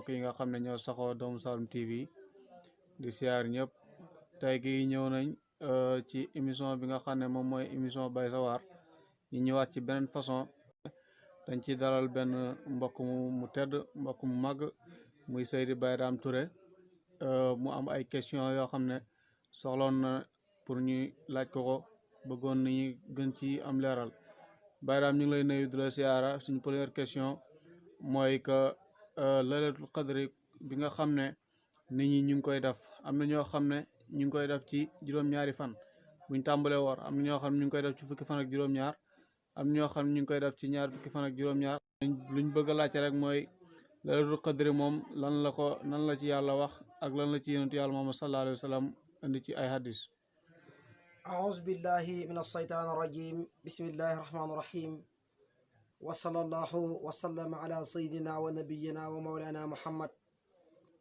yi nga xam ne ñoo saxoo Doomu Saloum TV di siyaar ñëpp. tey gi ñëw nañ ci émission bi nga xam ne moom mooy émission Bay Sa Waar ñu ñëwaat ci beneen façon. dañ ci dalal benn mbokk mu tedd mbokk mu mag muy Seydi Baye Dame Touré mu am ay question yoo xam ne soxloon na pour ñu laaj ko bëggoon nañu gën ci am leeral. Baye Dame ñu ngi lay nuyu di la siyaara. suñu première question mooy que laylatul qadri bi nga xam ne nit ñi ñu ngi koy def, am na ñoo xam ne ñu ngi koy def ci juróom-ñaari fan buñ tàmbalee woor, am na ñoo xam ne ñu ngi koy def ci fukki fan ak juróom-ñaar, am ñoo xam ne ñu ngi koy def ci ñaar fukki fan ak juróom-ñaar. luñ bëgg a laajte rek mooy laylatul qadri moom nan la ci yàlla wax ak lan la ci yonentu yàlla Muhammad sallallahu alayhi wa sallam indi ci ay hadis. أعوذ بالله من الشيطان الرجيم بسم الله الرحمن الرحيم وصلى الله وسلم على سيدنا ونبينا ومولانا محمد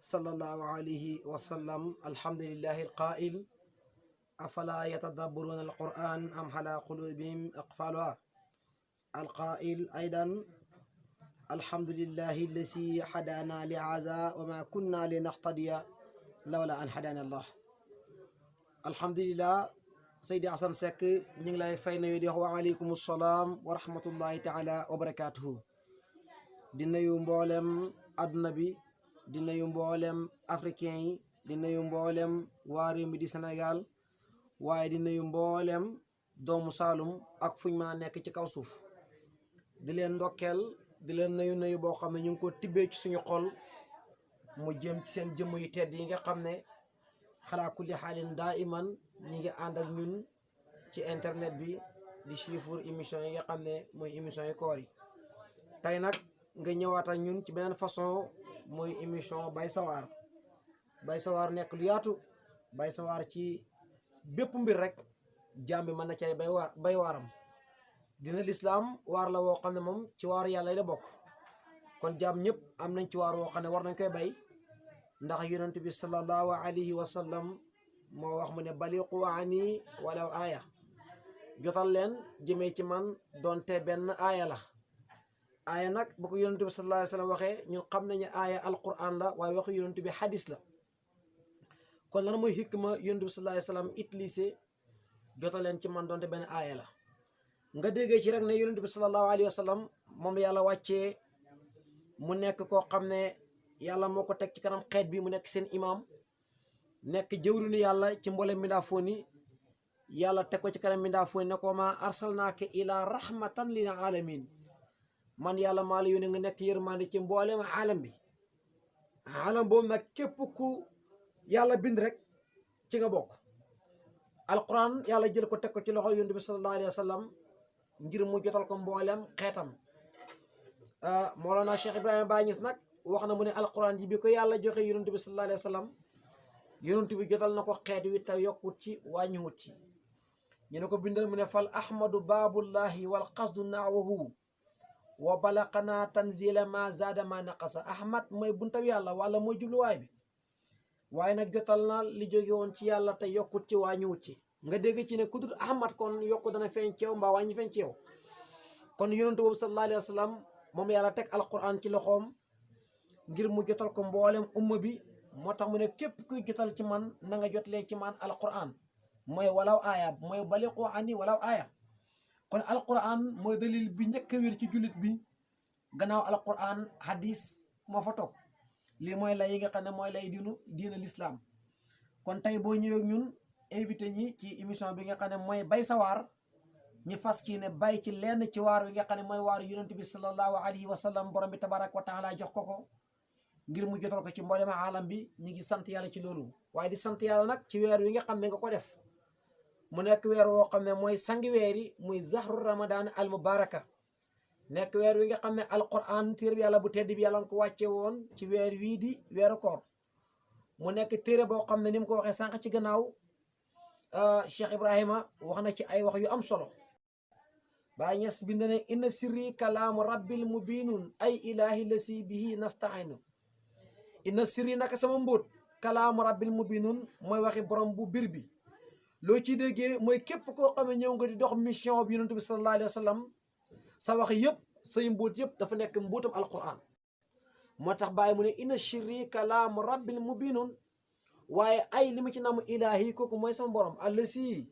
صلى الله عليه وسلم. الحمد لله القائل أفلا يتدبرون القرآن أم على قلوبهم أقفالها. القائل أيضا الحمد لله الذي هدانا لهذا وما كنا لنهتدي لولا أن هدانا الله. الحمد لله. Seydi Assane Seck ñu ngi lay fay nuyu di wax wa aleykum salaam wa rahmatullahi taala wa barakaatuhu. di nuyu mboolem adduna bi, di nuyu mboolem africain yi, di nuyu mboolem waa réew mi di Sénégal, waaye di nuyu mboolem doomu Saalum ak fuñ mën a nekk ci kaw suuf. di leen ndokkeel, di leen nuyu boo xam ne ñu ngi ko tibbee ci suñu xol mu jëm ci seen jëmm yu tedd yi nga xam ne xalaa kulli xaalin daa iman ñi ngi ànd ak ñun ci internet bi di suivre émission yi nga xam ne mooy émission yi koor yi. tey nag nga ñëwaat ak ñun ci beneen façon mooy émission Bay Sa Waar. Bay Sa Waar nekk lu yaatu. Bay Sa Waar ci bépp mbir rek jaam bi mën na cay bay waaram. dina lislaam waar la woo xam ne moom ci waaru yàlla la bokk, kon jaam ñëpp am nañ ci waar woo xam ne war nañ koy bay, ndax yonent bi sallallahu alayhi wa sallam moo wax mu ne baliqu ani walaw aaya, jotal leen jëmee ci man doonte benn aaya la. aaya nag bu ko yonent bi sallallahu alayhi wa sallam waxee ñun xam nañu aaya alquran la, waaye waxu yonent bi hadis la. kon lan mooy hikma yonent bi sallallahu alayhi wa sallam utilisé jotal leen ci man doonte benn aaya la. nga déggee ci rek ne yonent bi sallallahu alayhi wa sallam moom la yàlla wàccee mu nekk koo xam ne yàlla moo ko teg ci kanam xeet bi, mu nekk seen imam, nekk jëwrinu yàlla ci mboolem mbindaafoon yi. yàlla teg ko ci kanam mbindaafoon yi ne ko ma arsalnaaka ila rahmatan lil alamin, man yàlla maa la yónnee nga nekk yërmande ci mboolem alam bi. alam boobu nag képp ku yàlla bind rek ci nga bokk. alquran yàlla jël ko teg ko ci loxo yonent bi sallallahu alayhi wa sallam ngir mu jotal ko mboolem xeetam. Mawlana Cheikh Ibrahima Baye Niass nag wax na mu ne alquran ji bi ko yàlla joxe yonent bi sallallahu alayhi wa sallam, yonent bi jotal na ko xeet wi te yokkut ci wàññiwut ci. ñu ne ko bindal mu ne fal ahmadu baabullahi wal qasdu naawahu wa balaqana tanzila ma zaada ma naqasa. ahmad mooy buntaw yàlla wala mooy jubluwaay bi, waaye nag jotal na li jóge woon ci yàlla te yokkut ci wàññiwut ci. nga dégg ci ne ku dul ahmad kon yokku dana feeñ ci yow mbaa wàññi feeñ ci yow. kon yonent boobu sallallahu alayhi wa sallam moom yàlla teg alquran ci loxoom ngir mu jotal ko mboolem umma bi. moo tax mu ne képp kuy jotal ci man na nga jotlee ci man alquran, mooy walaw aaya, mooy baliqu ani walaw aaya. kon alquran mooy dalil bi njëkk a wér ci jullit bi. gannaaw alquran hadis moo fa toog. lii mooy lay yi nga xam ne mooy lay diina lislaam. kon tey boo ñëwee ñun invité ñi ci émission bi nga xam ne mooy Bay Sa Waar, ñi fas kii ne bay ci lenn ci waar wi nga xam ne mooy waaru yonent bi sallallahu alayhi wa sallam, borom bi tabaraka wa taala jox ko ngir mu jotal ko ci mboolem alam bi. ñu ngi sant yàlla ci loolu, waaye di sant yàlla nag ci weer wi nga xam ne nga ko def mu nekk weer woo xam ne mooy sangi weer yi, muy zahru ramadan al mubaraka. nekk weer wi nga xam ne alquran téere bi yàlla bu tedd bi yàlla nga ko wàcce woon ci weer wii di weeru koor. mu nekk téere boo xam ne ni mu ko waxee sànq ci gannaaw, Cheikh Ibrahima wax na ci ay wax yu am solo. Baay Ñas bind ne inna sirri kalaamu rabbil mubinun ay ilahi lasi bihi nastainu. inna sirri naka sama mbóot kalaamu rabbil mubinun mooy waxi borom bu bir bi. loo ci déggee mooy képp koo xam ne ñëw nga di dox mission bi yonent bi sallallahu alayhi wa sallam, sa wax yëpp say mbóot yëpp dafa nekk mbóotam alquran. moo tax bàyyi mu ne inna shirri kalaamu rabbil mubinun waaye ay li mu ci namu ilaahi kooku mooy sama borom allasi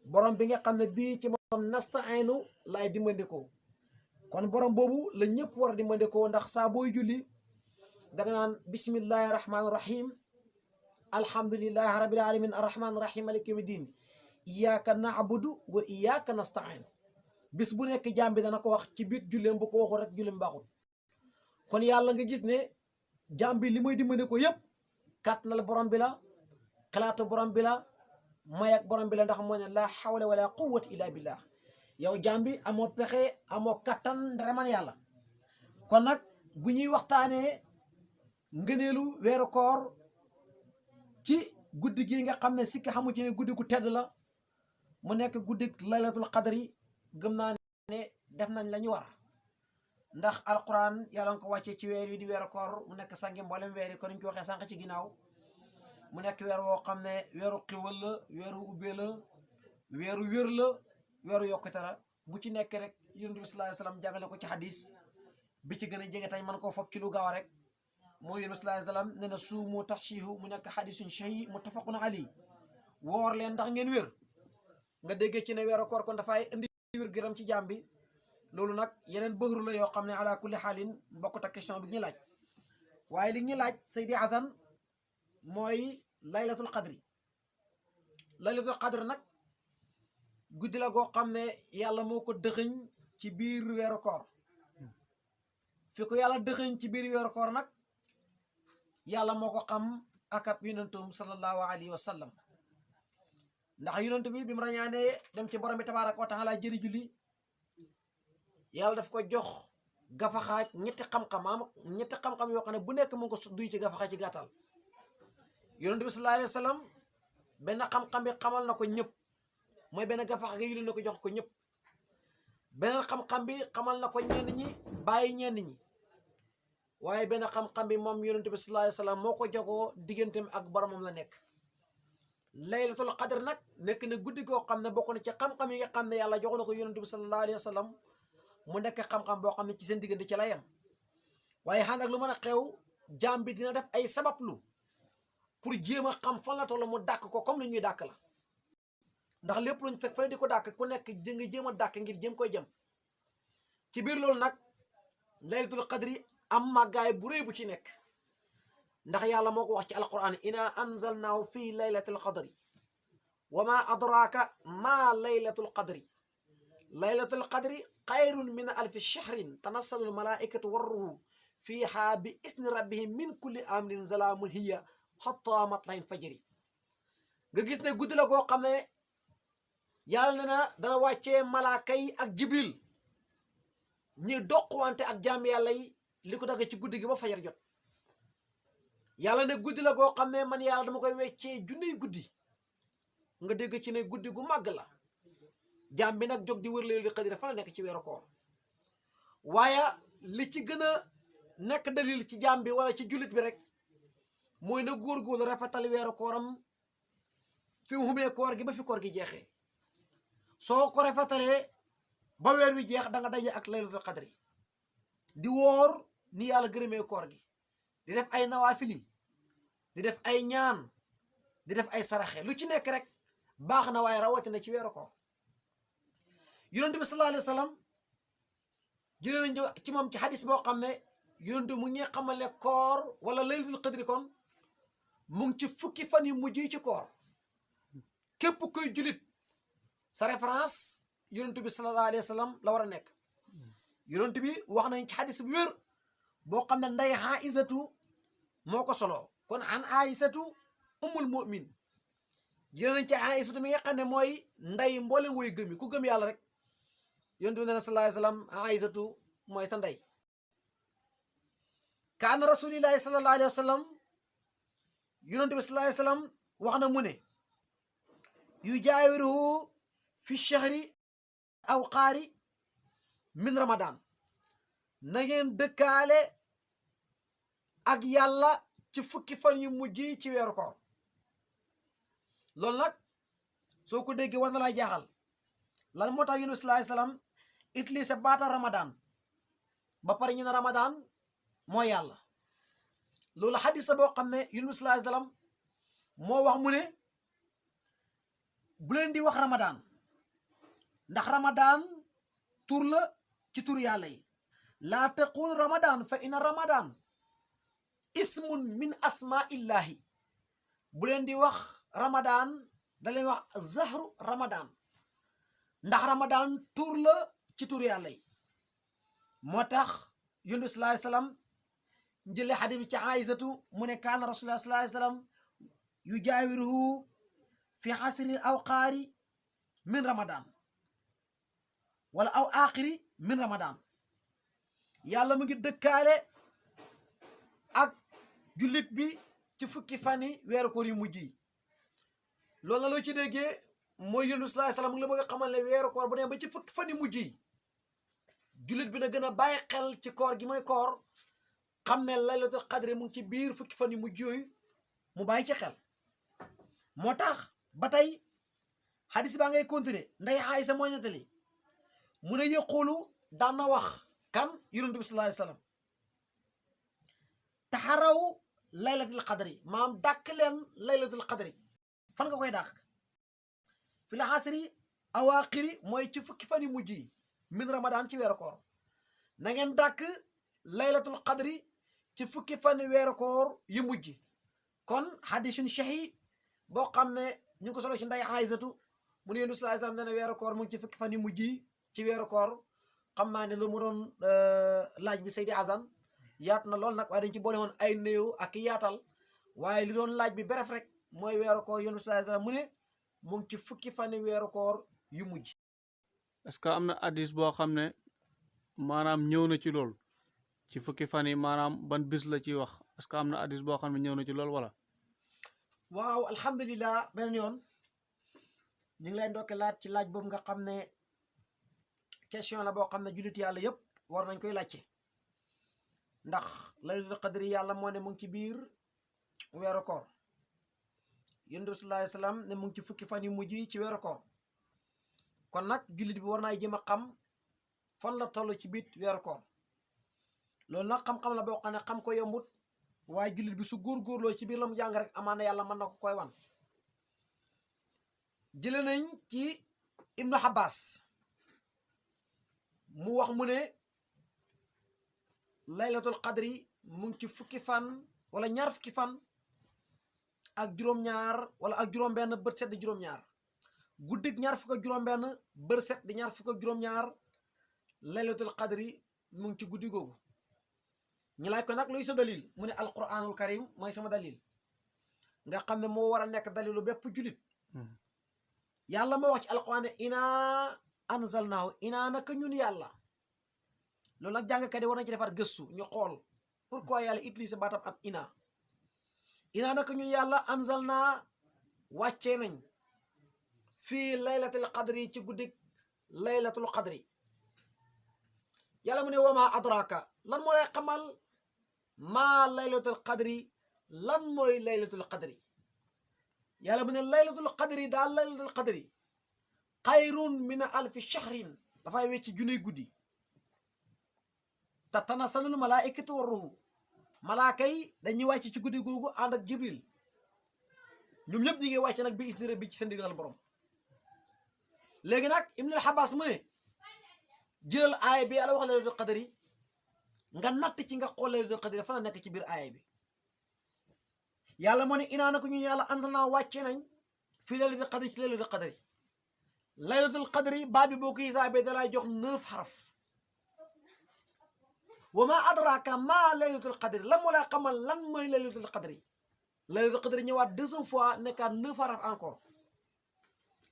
borom bi nga xam ne bii ci moom nastainu laay dimbandikoo kon borom boobu la ñëpp war a dimbandikoo ndax saa booy julli danga naan bismillahi rahmaani rahim alhamdulillahi rabbil alamin arrahmaani rahim maliki yawmi din iyyaka na'budu wa iyyaka nasta'in bis bu nekk jaam bi dana ko wax ci biir julleem bu ko waxul rek julleem baaxul kon yàlla nga gis ne jaam bi li muy dimbandikoo yëpp kàttanal borom bi la xalaatu borom bi la may ak borom bi la ndax moo ne la hawla wala quwwata illa billah yow jaam bi amoo pexe amoo kattan dara man yàlla kon nag bu ñuy waxtaanee ngëneelu weeru koor ci guddi gi nga xam ne sikki xamu ci ne guddi gu tedd la mu nekk guddi laylatul qadri gëm naa ne def nañ la ñu war ndax alquran yàlla nga ko wàccee ci weer yi di weeru koor mu nekk sangi mboolem weer yi ko ñu ko waxee sànq ci ginnaaw mu nekk weer woo xam ne weeru xiwal la weeru ubbee la weeru wér la weeru yokkute la bu ci nekk rek yonent bi sallallahu alayhi wasallam jàngale ko ci hadis bi ci gën a jege tey mën koo fob ci lu gaaw rek mooy yonent bi sallallahu alayhi wasallam ne na suumu tashihu mu nekk hadisun sahih muttafaqun alayhi woor leen ndax ngeen wér nga déggee ci ne weeru koor kon dafay indi wér gëram ci jaam bi loolu nag yeneen bëgru la yoo xam ne ala kulli xaalin bokkut ak question bi ñu laaj waaye li ñu laaj Seydi Hasan mooy laylatul qadri laylatul qadri nag guddi la goo xam ne yàlla moo ko dëxëñ ci biir weeru koor fi ko yàlla dëxëñ ci biir weeru koor nag yàlla moo ko xam ak ab yonentum sallallahu alayhi wa sallam ndax yonent bi mu rañaanee dem ci borom bi tabaaraka wa taala jëri julli yàlla daf ko jox gafaxaaj ñetti xam-xam yoo xam ne bu nekk mu ngi ko duy ci gafaxaaj ci gàttal yonent bi sallallahu alayhi wa sallam benn xam-xam bi xamal na ko ñëpp mooy benn gafaxa nga yónnee ko jox ko ñëpp beneen xam-xam bi xamal na ko ñenn ñi bàyyi ñenn ñi waaye benn xam-xam bi moom yonent bi sallallahu alayhi wa sallam moo ko jogoo digganteem ak boromam la nekk laylatul qadr nag nekk na guddi goo xam ne bokk na ci xam-xam yi nga xam ne yàlla jox na ko yonent bi sallallahu alayhi wa sallam mu nekk xam-xam boo xam ne ci seen diggante ci la yem waaye xànd ak lu mën a xew jaam bi dina def ay sabablu pour jéem a xam fan la toll mu dàkk ko comme ni ñuy dàkk la ndax lépp luñ fekk fa di ko dàkk ku nekk nga jéem a dàkk ngir jéem koy jëm ci biir loolu nag laylatul qadri am màggaay bu rëy bu ci nekk ndax yàlla moo ko wax ci alquran inna anzalnaahu fii laylatul qadri wa ma adraaka ma laylatul qadri laylatul qadri xayrun min alfi shahrin tanassalul malaikatu warruhu fiiha bi isni rabbihim min kulli amrin salaamun hiya hatta matla'il fajri nga gis ne guddi la goo xam ne yàlla ne na dana wàccee malaaka yi ak jibril ñi doqwante ak jaam yàlla yi li ko dagg ci guddi gi ba fajar jot yàlla ne guddi la goo xam ne man yàlla dama koy weccee junniy guddi nga dégg ci ne guddi gu màgg la jaam bi nag jóg di wër laylatul qadr fa la nekk ci weeru koor waaye li ci gën a nekk dalil ci jaam bi wala ci jullit bi rek mooy na góorgóorlu rafetal weeru kooram fi mu xumee koor gi ba fi koor gi jeexee soo ko rafetalee ba weer wi jeex da nga daje ak laylatul qadri di woor ni yàlla gërëmee koor gi di def ay nawaafili di def ay ñaan di def ay saraxe lu ci nekk rek baax na waaye rawatina ci weeru koor yonent bi sallallahu alayhi wa sallam jëlee nañ ci moom ci xadis boo xam ne yonent mu ngi xamal ne koor wala laylatul qadri kon mu ngi ci fukki fan yu mujj ci koor képp kuy julit sa référence yonent bi sallallahu alayhi wa sallam la war a nekk yonent bi wax nañ ci xadis bu wér boo xam ne nday Aïsatu moo ko solo kon an Aïsatu ummul mu'min jëlee nañ ci Aïsatu mi nga xam ne mooy nday mboole woy gëmi ku gëm yàlla rek yonent bi ne sallallahu alayhi wa sallam Aïsatu mooy sa ndey kaana rasulillahi sallallahu alayhi wa sallam yonent bi sallallahu alayhi wa sallam wax na mu ne yu jaawiruhu fi shahri aw qaari min ramadan na ngeen dëkkaale ak yàlla ci fukki fan yu mujj ci weeru koor loolu nag soo ko déggee war na laa jaaxal lan moo tax yonent sallallahu alayhi wa sallam utilisé baata ramadan ba pare ñu ne ramadan mooy yàlla loolu xadis la boo xam ne Yonent bi sallallahu alayhi wasallam moo wax mu ne bu leen di wax Ramadan ndax Ramadan tur la ci tur yàlla yi laa taqul Ramadan fa inna Ramadan ismun min asmaillahi bu leen di wax Ramadan da leen wax zahru Ramadan ndax Ramadan tur la ci tur yàlla yi moo tax Yonent bi sallallahu alayhi wasallam njële xadis bi ci Aysatu mu ne kaana rasulullah sallallahu alayhi wasallam yujaawiruhu fi asri awqaari min Ramadan wala aw aaxiri min Ramadan yàlla mu ngi dëkkaale ak jullit bi ci fukki fani weeru koor yu mujj yi loolu la loo ci déggee mooy Yonent bi sallallahu alayhi wasallam mu ngi la bëgg a xamal ne weeru koor bu ne ba ci fukki fan yu mujj yi jullit bi na gën a bàyyi xel ci koor gi mooy koor xam ne laylatul qadri mu ngi ci biir fukki fan yu mujj yooyu mu bàyyi ci xel moo tax ba tey xadis baa ngay continuer nday Aysa mooy nettali mu ne yëqulu daan na wax kan Yonent bi sallallahu alayhi wasallam taxaraw laylatul qadri maam dàkk leen laylatul qadri fan nga koy dàq fi la asri awaaxiri mooy ci fukki fan yu mujj yi min Ramadan ci weeru koor na ngeen dàkk laylatul qadri ci fukki fan weeru koor yu mujj kon hadisun shahi boo xam ne ñu ngi ko solo ci nday Aysatu mu ne Yonent bi sallallahu alayhi wasallam nee na weeru koor mu ngi ci fukki fan yu mujj yi ci weeru koor xam naa ne lu mu doon laaj bi Seydi Azan yaat na lool nag waaye dañ ci boole woon ay néew ak yaatal waaye li doon laaj bi bref rek mooy weeru koor Yonent bi sallallahu alayhi wasallam mu ne mu ngi ci fukki fan weeru koor yu mujj. est-ce que am na hadis boo xam ne maanaam ñëw na ci loolu ci fukki fan yi maanaam ban bis la ciy wax est-ce que am na hadis boo xam ne ñëw na ci loolu wala. waaw alhamdulilah beneen yoon ñu ngi lay ndokke laaj ci laaj boobu nga xam ne question la boo xam ne jullit yàlla yëpp war nañ koy laajte ndax laylatul qadri yàlla moo ne mu ngi ci biir weeru koor Yonent bi sallallahu alayhi wasallam ne mu ngi ci fukki fan yu mujj yi ci weeru koor kon nag jullit bi war naa jëm a xam fan la toll ci biir weeru koor loolu nag xam-xam la boo xam ne xam ko yombut waaye jullit bi su góorgóorloo ci biir la mu jàng rek amaana yàlla mën na ko koy wan jële nañ ci Ibnu Abbas mu wax mu ne laylatul qadri mu ngi ci fukki fan wala ñaar fukki fan ak juróom-ñaar wala ak juróom-benn bët set di juróom-ñaar guddig ñaar fukk ak juróom-benn bët set di ñaar fukk ak juróom-ñaar laylatul qadri mu ngi ci guddi googu ñu laaj ko nag luy sa dalil mu ne alquranul karim mooy sama dalil nga xam ne moo war a nekk dalilu bépp julit yàlla moo wax ci alquran ne inaa anzalnaahu inaa naka ñun yàlla loolu nag jàngkat yi war nañ ci defar gëstu ñu xool pourquoi yàlla utiliser baatam am inaa naka ñun yàlla anzalnaa wàccee nañ fii laylatul qadri ci guddik laylatul qadri yàlla mu ne wama adraka lan moo lay xamal maa laylatul qadri lan mooy laylatul qadri yàlla mu ne laylatul qadri daal laylatul qadri xayrun min alfi shahrin dafay wecci junniy guddi te tanasalul malaikatu war ruhu malaaka yi dañuy wàcc ci guddi googu ànd ak jibril ñoom ñëpp ñi ngi wàcc nag bi isni rabbi ci seen digal borom léegi nag Ibnul Abbas mu ne jël aaya bi yàlla wax laylatul qadri nga natt ci nga xool laylatul qadri dafa nekk ci biir aaya bi yàlla moo ne inaa na ko ñun yàlla anzalnaa wàcce nañ fii laylatul qadri ci laylatul qadri laylatul qadri baat bi boo ko hisaabee dalay jox 9 xaraf wa ma adraka ma laylatul qadri lan moo lay xamal lan mooy laylatul qadri laylatul qadri ñëwaat deuxième fois nekkaat 9 xaraf encore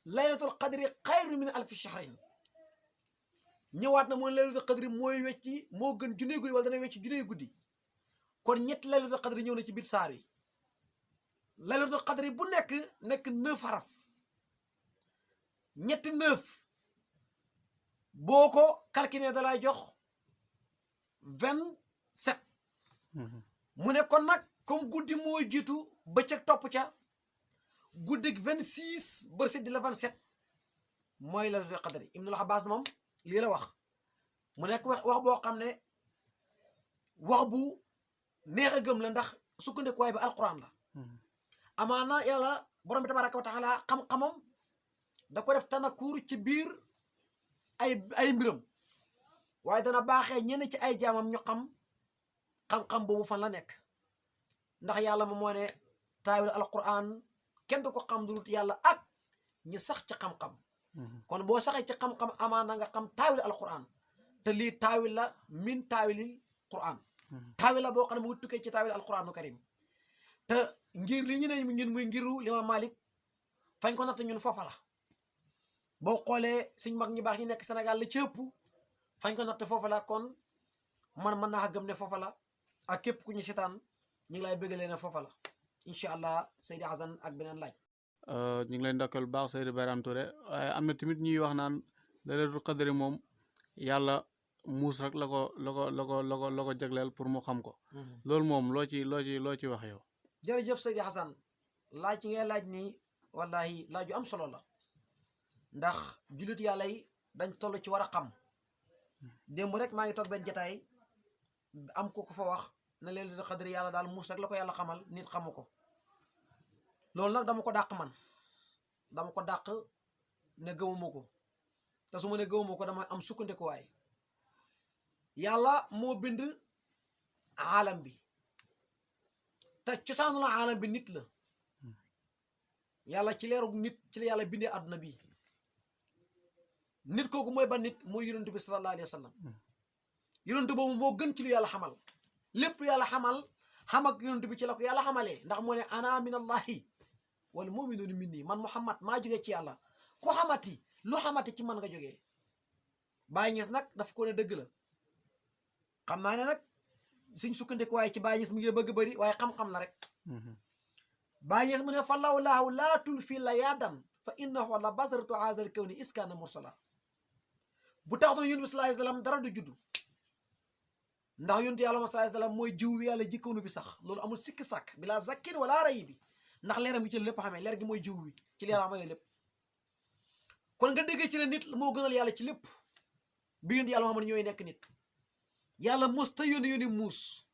laylatul qadri xayru min alfi shahrin ñëwaat na mooy laylatul qadri mooy wecci moo gën junne guddi wala dana wecci junne guddi kon ñetti laylatul qadri ñëw na ci biir saar yi laylatul qadri bu nekk 9 xaraf ñetti 9 boo ko calculé dalay jox 27 mu ne kon nag comme guddi mooy jiitu bëccëg topp ca guddig 26 ba set di la 27 mooy laylatul qadri Ibnul Abbas moom lii la wax mu nekk wax boo xam ne wax bu neex a gëm la ndax sukkandikuwaay bi alquran la amaana yàlla borom bi tabaraka wa taala xam-xamam da ko def tanakuur ci biir ay mbiram waaye dana baaxee ñenn ci ay jaamam ñu xam-xam boobu fan la nekk ndax yàlla moom moo ne taawil alquran kenn du ko xam du dul yàlla ak ñi sax ci xam-xam kon boo saxee ci xam-xam amaana nga xam taawil alquran te lii taawil la min taawilil quran taawil la boo xam ne mu tukkee ci taawil alquranu karim te ngir li ñu ne ñun muy ngiru Limaam Malik fañ ko natt ñun foofa la boo xoolee suñ mag ñi baax ñi nekk Sénégal la ci ëpp fañ ko natt foofa la kon man mën naa gëm ne foofa la ak képp ku ñu seetaan ñu ngi lay bëggalee ne foofa la incha allah Seydi Hassan ak beneen laaj. ñu ngi leen ndokkal baax Seydi Bayram Touré waaye am na tamit ñuy wax naan laylatul qadri moom yàlla muus rek la ko jagleel pour mu xam ko. loolu moom loo ci wax yow. jërëjëf Seydi Hassan laaj ci ngay laaj nii wallahi laaj yu am solo la ndax jullit yàlla yi dañ toll ci war a xam démb rek maa ngi toog benn jataay am ko fa wax ne laylatul qadri yàlla daal muus rek la ko yàlla xamal nit xamu ko loolu nag dama ko dàq man dama ko dàq ne gëmuma ko te su ma ne gëmuma ko dama am sukkandikuwaay yàlla moo bind aalam bi te cosaanul aalam bi nit la yàlla ci leeru nit ci la yàlla bindee àdduna bi nit kooku mooy ba nit mooy yonent bi sallallahu alayhi wa sallam yonent boobu moo gën ci lu yàlla xamal lépp lu yàlla xamal xam ak yonent bi ci la ko yàlla xamalee ndax moo ne ana min allahi wal muminuuna minni man Muhammad maa jógee ci yàlla ku xamati lu xamati ci man nga jógee Baay Ñas nag daf ko ne dëgg la xam naa ne nag suñ sukkandiku waaye ci Baay Ñas mi ngi bëgg bëri waaye xam-xam la rek Baay Ñas mu ne fa lawlaahu laa tulfi la yaadan fa innahu la basaratu haazal kawni iskaana mursala bu tax doon yonent bi sallallahu alayhi wa sallam dara du juddu ndax yonent yàlla sallallahu alayhi wa sallam mooy jiw wi yàlla jikkoonu bi sax loolu amul sikki sàkk bilaa zakkin wala rayi bi ndax leeram gi ci lépp xamee leer gi mooy jiw wi ci leer xamee lépp kon nga déggee ci ne nit moo gënal yàlla ci lépp bi yonent yàlla Muhammad ñooy nekk nit yàlla muus te yónni muus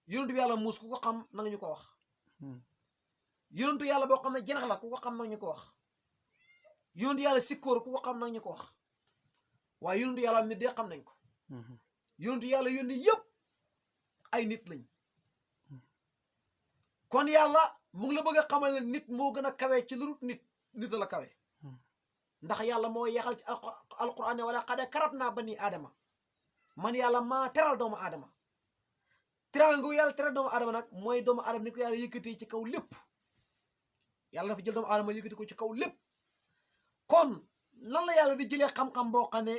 yonent bi yàlla muus ku ko xam na nga ñu ko wax yonentu yàlla boo xam ne jinax la ku ko xam nag ñu ko wax yonentu yàlla sikkóor ku ko xam nag ñu ko wax waaye yonentu yàlla am nit dee xam nañ ko yonentu yàlla yónni yëpp ay nit lañ kon yàlla mu ngi la bëgg a xamal ne nit moo gën a kawe ci lu nit la kawe ndax yàlla moo yeexal ci alquran ne wala qad karramnaa banii aadama man yàlla maa teral doomu aadama teral nga yàlla teral doomu aadama nag mooy doomu aadama ni ko yàlla yëkkatee ci kaw lépp yàlla dafa jël doomu aadama yëkkati ko ci kaw lépp kon lan la yàlla di jëlee xam-xam boo xam ne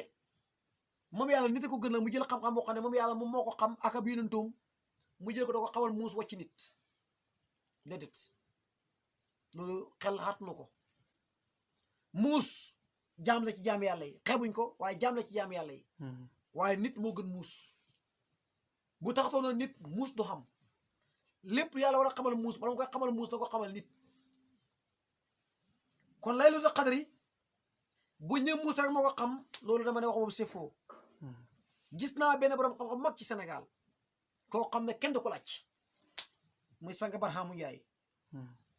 moom yàlla nit ko gën a mu jël xam-xam boo xam ne moom yàlla moom moo ko xam ak ab yonentam mu jël ko da ko xamal muus wàcc nit déedéet loolu xel xat na ko muus jaam la ci jaam yàlla yi xeebuñ ko waaye jaam la ci jaam yàlla yi waaye nit moo gën muus bu taxatoon na nit muus du xam lépp yàlla war a xamal muus bala mu koy xamal muus da ko xamal nit kon laylatul qadri bu ñëw muus rek moo ko xam loolu dama ne wax moom c'est faux gis naa benn borom xam-xam mag ci Sénégal koo xam ne kenn du ko laaj muy sang Barhamu Njaay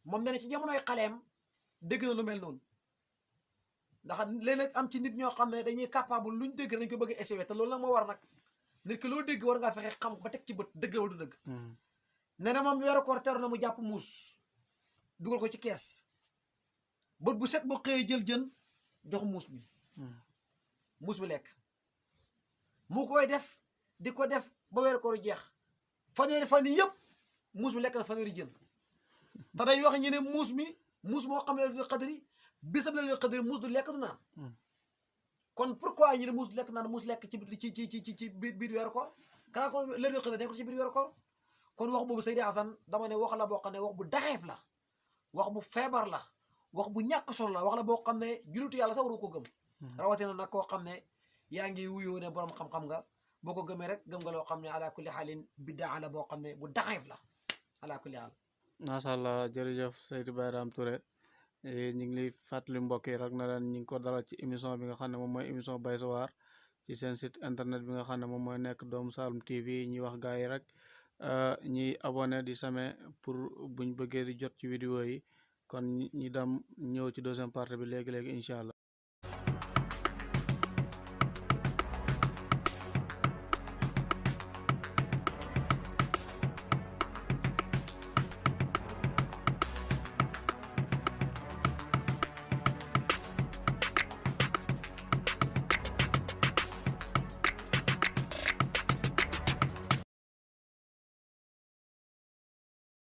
moom nee na ci jamonoy xaleem dégg na lu mel noonu ndax léeg-léeg am ci nit ñoo xam ne dañuy capable luñ dégg dañ ko bëgg a essayer te loolu nag moo war nag nit ki loo dégg war ngaa fexe xam ba teg ci bët dëgg la wala du dëgg nee na moom weeru koor teru na mu jàpp muus dugal ko ci kees bët bu set boo xëyee jël jën jox muus bi lekk mu koy def di ko def ba weeru koor jeex fanweeri fan yi yëpp muus bi lekk na fanweeri jën te day wax ñu ne muus moo xam ne laylatul qadri bisab laylatul qadri muus du lekk du naan kon pourquoi ñu ne muus du lekk naan muus lekk ci biir weeru koor kanaa ko laylatul qadri nekkul ci biir weeru koor kon wax boobu Seydi Hassan dama ne wax la boo xam ne wax bu daxeef la wax bu feebar la wax bu ñàkk solo la wax la boo xam ne jullitu yàlla sax waru ko gëm rawatina nag koo xam ne yaa ngi wuyoo ne borom xam-xam nga boo ko gëmee rek gëm nga loo xam ne ala kulli xaalin biddaa la boo xam ne bu daxeef la ala kulli xaal macha allah jërëjëf Seydi Bayram Touré ñu ngi lay fàttali mbokk yi rek na leen ñu ngi ko dalal ci émission bi nga xam ne moom mooy émission Bay Sa War ci seen site internet bi nga xam ne moom mooy nekk Doomu Saloum TV ñuy wax gars yi rek ñiy abonné di samé pour buñ bëggee di jot ci vidéo yi kon ñi dem ñëw ci deuxième partie bi léegi-léegi incha allah